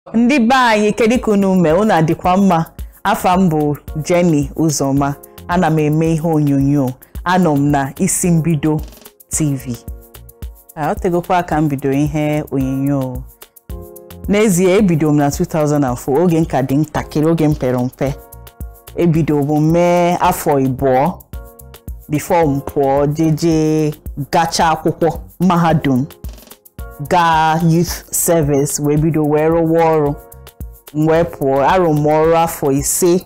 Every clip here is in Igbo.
Ndị be anyị, kedu ka unu mee? Unu adịkwa mma? Afa m bụ Jenny Uzoma. Ana m eme ihe onyonyo. Anọ m na Isi Mbido TV. Ọ tegokwa aka m bido ihe onyonyo. N'ezie, ebido m na 2004, oge m ka dị ntakịrị, oge m pere mpe. Ebido m mee afọ 2 before m pụọ jeje gacha akwụkwọ mahadum, gaa youth service, wee bido wee rụwa ọrụ. M wee pụọ, arụ m ọrụ afọ 5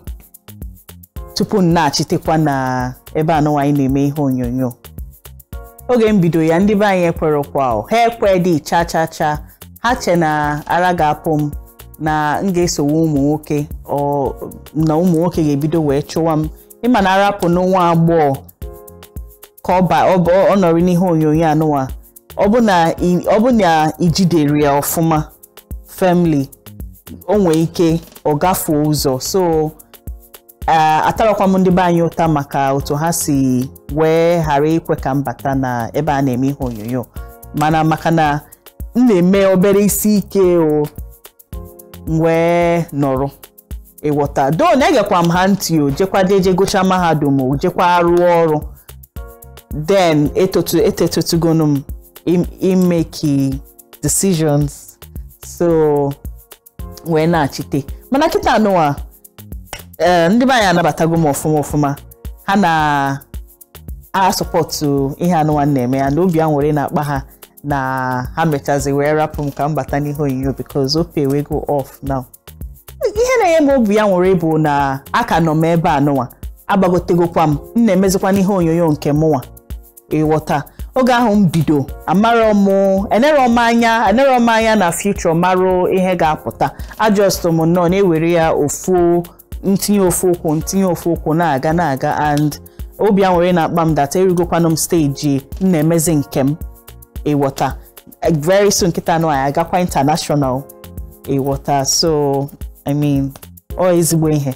tupu m na-achitekwa na ebe anụnwa anyị na-eme ihe onyonyo. Oge m bido ya, ndị be anyị ekwerọkwa, ha ekwe dị cha cha cha. Ha che na ara ga-apụ m, na m ga-esowe ụmụ nwoke, ọ na ụmụ nwoke ga-ebido wee chụwa m. Ịma na arapụ n'nwa agbọghọ ka ọ nọrọ n'ihe onyonyo anụnwa, ọ bụ na ijidere ya ọfụma family, o nwee ike ọ gafuo ụzọ. So atarakwa m ndị be anyị ụta maka otu ha si wee ghara ikwe ka m bata na ebe a na-eme ihe onyonyo. Mana maka na m na-eme obere isi ike, o wee nọrọ ịghọta do na-egekwa m ha ntị, o jekwa jeje gụchaa mahadum, o jekwa rụọ ọrụ. Then etetutugonu m imeki decisions, so wee na-achite. Mana kịta anụwa, ndị be anyị anabatago m ọfụma ọfụma. Ha na-asọpọtụ ihe anụwa na-eme ya, na obi aṅụrị na-akpa ha na ha mechazi wee rapụ m ka m bata n'ihe onyonyo, because o pay wee go off now. Ihe na-enye m obi aṅụrị bụ na aka nọ m ebe anụwa, agbagotegokwa m, m na-emezikwa n'ihe onyonyo nke mụnwa. Ịghọta, oge ahụ m bido, amarọ m, enerọ m anya na future marụ ihe ga-apụta. Ajọst m nnọọ na-ewere ya ofu ntinye ofu ụkwụ, ntinye ofu ụkwụ, na-aga na-aga. And obi aṅụrị na-akpa m data erigokwanụ m steji m na-emezi nke m. Ịghọta, very soon nkịta anụ anyị agakwa international. Ịghọta, so I mean, ọ ezigbo ihe.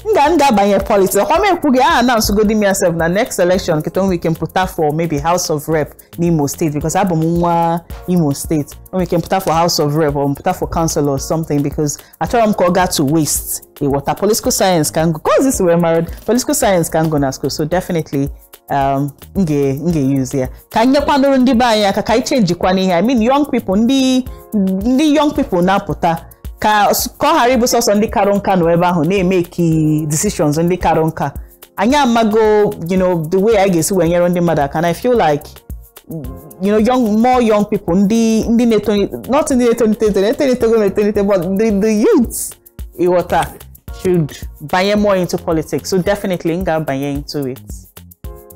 M ga-abanye politics. Ọkwa m ekwu gị, a announce godi m yourself na next election nkịta onwe ike mpụta for maybe House of Rep n'Imo State, because abụ m nwa Imo State. Onwe ike mpụta for House of Rep or mpụta for council or something, because achọrọ m ka ọ gaa to waste. Ịghọta, political science ka cause this were married, political science ka go na school, so definitely m ga-use ya ka nyekwanụrụ ndị be anyị aka ka anyị chenjikwa n'ihe. I mean, young people, ndị young people na-apụta ka ọ ghara ịbụ sọsọ ndị karụ nka nọ ebe ahụ na-emeki decisions. Ndị karụ nka anyị amago, you know, the way anyị ga-esi wee nyere ndị mmadụ aka. And I feel like, you know, young, more young people, ndị na-etolite, not ndị na-etolite etolitego etolite, but the youths, ịghọta, should banye more into politics. So definitely m ga-abanye into it.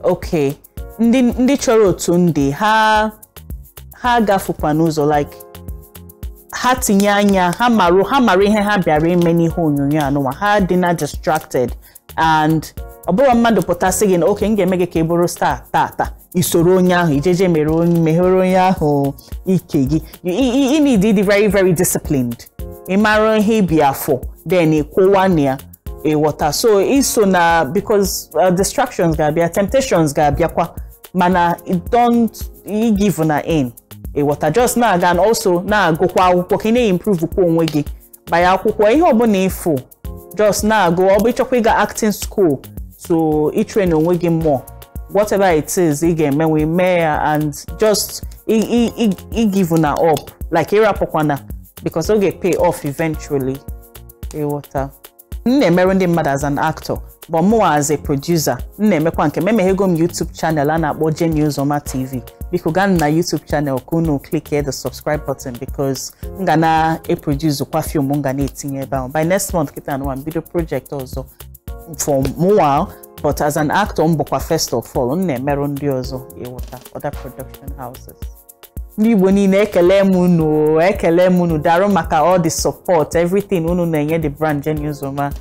Okay, ndị chọrọ otu ndị ha gafukwa n'ụzọ, like ha tinye anya, ha mara ihe ha bịara ime n'ihe onyonyo anụnwa. Ha dị na distracted, and ọ bụrụ mmadụ pụtasị gị na oke m ga-eme gị ka ị bụrụ star tata, isoro onye ahụ ijeje meghere onye ahụ ike gị. You need to be very very disciplined. Ị mara ihe ibi afọ, then ịkwụwa na ya. Ịghọta, so iso na, because distractions ga-abịa, temptations ga-abịakwa, mana don't give na in. Ịghọta, just na-aga, and also na-agụkwa akwụkwọ ka ị na-improve kwa onwe gị. Banye akwụkwọ, ihe ọbụla ịfụ, just na-agụ. Ọ bụ ịchọkwa ịga acting school, so itrain onwe gị more, whatever it is ị ga-eme, we mee ya. And just give na up, like ịrapụkwana, because ọ ga-pay off eventually. Ịghọta, m na-emerụ ndị mmadụ as an actor, but mụ as a producer, m na-emekwa nke m. Emeghego m YouTube channel a na-akpọ Jenny Uzoma TV. Biko gaa na YouTube channel ka unu click the subscribe button, because m ga na-eproduce kwa film m ga na-etinye ebe ahụ. By next month kịta anụwa m bido project ọzọ for mụnwa, but as an actor m bụkwa first of all m na-emerụ ndị ọzọ, ịghọta, other production houses. Ndị Igbo niile, ekele m unu, ekele m unu, darụ maka all the support, everything unu na-enye the brand Jenny Uzoma.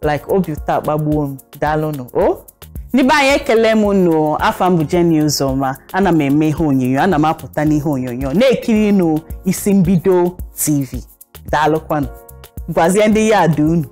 Like obi ụtọ akpagbuo m, daalụnụ. O ndị be anyị, ekele m unu. Afa m bụ Jenny Uzoma. Ana m eme ihe onyonyo, ana m apụta n'ihe onyonyo, na-ekiri unu Isi Mbido TV. Daalụkwanụ, gwazie ndị ya dị unu.